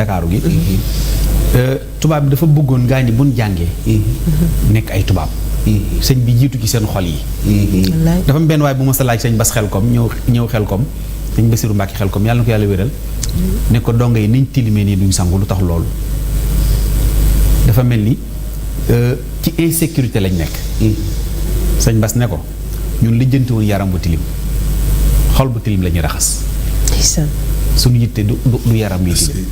Ndakaaru gi tubaab bi dafa bëggoon gaa ñi buñ jàngee nekk ay tubaab sëñ bi jiitu ci seen xol yi dafa am benn waay bu ma sa laaj sëñ Bas Xelkom ñëw Xelkom sëñ Basiru Mbàkke Xelkom yàlla na ko yàlla wéral ne ko donga yi niñ tilimee nii duñ sangu lu tax loolu dafa mel ni ci insécurité lañ nekk sëñ Bas ne ko ñun lijjanti woon yaram bu tilim xol bu tilim la ñuy raxas suñu yitte du yaram yi tilim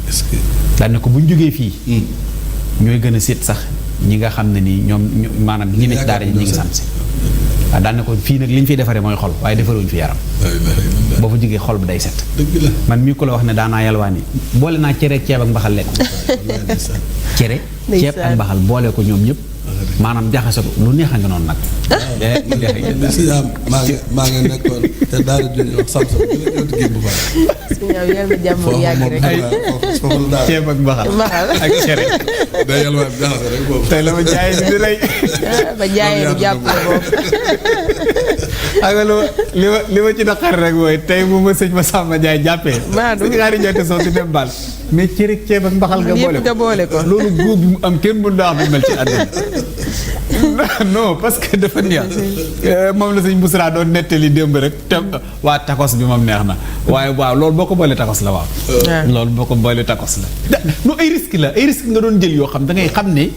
daan ne ko bu ñu jógee fii ñooy gën a seet sax ñi nga xam ne nii ñoom maanaam ñi ne ci daara ñi ngi sant si waaw daan ne ko fii nag li ñu fiy defaree mooy xol waaye defarewuñu fi yaram boo fa jógee xol bi day set man mii ko la wax ne daanaa yalwaani boole naa cere ceeb ak mbaxal lekk cere ceeb ak mbaxal boole ko ñoom ñëpp maanaam jaxase ko lu neex a nga noonu nag maa nga nekkoon te daal di wax Samson bu baax ceeb ak mbaxal ak cere day yàlla jaxase rek boobu tey la ma jaay di rey ba jaayee du jàpp boobu xam nga li ma ci naqar rek mooy tey bu ma sëñ ma Samba Ndiaye jàppee ñaari jote soo di dem bal mais cere ceeb ak mbaxal nga boole ko loolu góob bi mu am kenn mën daa xam mel ci àdduna non parce que dafa neex moom la sëñ Bousra doon nettali démb rek te waa tacos bi moom neex na waaye waaw loolu boo ko boolee tacos la waaw loolu boo ko boolee tacos la non ay risque nga doon jël yoo xam da ngay xam ne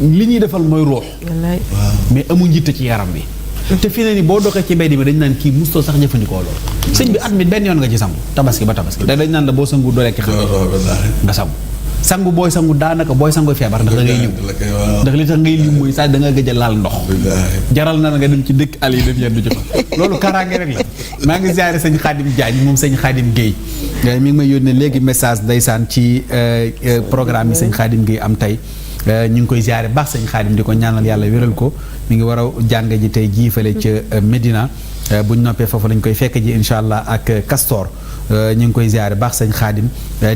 li ñuy defal mooy ruux mais amu njiite ci yaram bi te fi ne ni boo doxee ci mbedd mi dañ naan kii mustoo sax jëfandikoo loolu sëñ bi at mi benn yoon nga ci sangu tabaski ba tabaski dañ naan la boo sangu doo lekk xam nga sangu booy sangu daanaka booy sangu feebar ndax da ngay ñëw ndax li tax ngay lim mooy saa da nga gëj a laal ndox jaral na nga dem ci dëkk àll yi def yendu ci fa loolu kaaraange rek la maa ngi ziare sëñ Xaadim Diagne moom sëñ Xaadim Guèye mi ngi may yónnee léegi message ndeysaan ci programme yi sëñ Xaadim Guèye am tey ñu ngi koy ziare baax sëñ Xaadim di ko ñaanal yàlla wéral ko mi ngi war a jàng ji tey jiifale ca Médina buñ noppee foofu lañ koy fekk ji incha allah ak Castor ñu ngi koy ziare baax sëñ Xaadim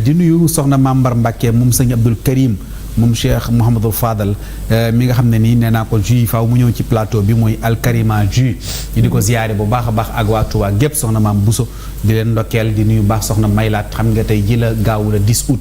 di nuyu soxna Mambar Mbàkke moom sëñ Abdul Karim moom Cheikh Mouhamadul Fadal mi nga xam ne nii nee naa ko jus faaw mu ñëw ci plateau bi mooy alkarima jus ñu di ko ziare bu baax a baax ak waa Touba gépp soxna maam Bousso di leen ndokkeel di nuyu baax soxna Maylaat xam nga tey ji la gaawu la 10 août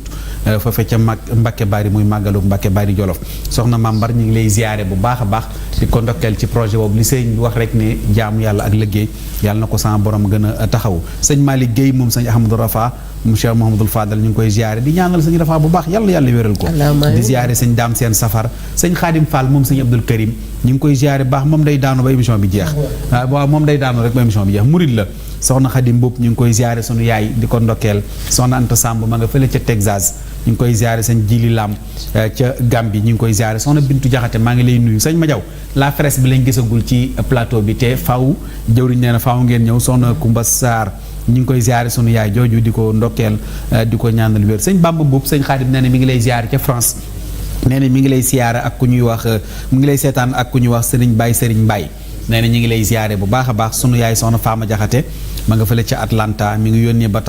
foofe ca Mbàkke Bari muy màggalu Mbàkke Bari Jolof soxna Mambar ñu ngi lay ziare bu baax a baax di ko ndokkeel ci projet boobu li sëñ wax rek ne jaamu yàlla ak liggéey yàlla na ko sama borom gën a taxaw sëñ Malick Guèye moom sëñ Ahmadou Rafa mu Cheikh Mouhamadul Fadal ñu ngi koy ziare di ñaanal sëñ Rafa bu baax yàlla wéral ko di ziare sëñ Daam Seen Safar sëñ Xaadim Fall moom sëñ Abdul Karim ñu ngi koy ziare baax moom day daanu ba émission bi jeex waaw moom day daanu rek ba émission bi jeex murid la soxna Xaadim Mbóob ñu ngi koy ziare sunu yaay di ko ndokkeel soxna Anta Samb ma nga fële ca Texas ñu ngi koy ziare sëñ Jili Lam ca Gambie ñu ngi koy ziare soxna Bintu Jaxate maa ngi lay nuyu sëñ Madiaw la presse bi lañ gisagul ci plateau bi te faaw jëwriñ nee na faaw ngeen ñëw soxna Kumba Sarr ñu ngi koy ziare sunu yaay jooju di ko ndokkeel di ko ñaanal wér sëñ Bamba Mbóob sëñ Xaadim nee na mi ngi lay ziare ca France nee na mi ngi lay siyaare ak ku ñuy wax mu ngi lay seetaan ak ku ñuy wax Serigne Mbaye nee na ñu ngi lay ziare bu baax a baax sunu yaay soxna Fama Jaxate ma nga fële ca Atlanta mi ngi yónnee ba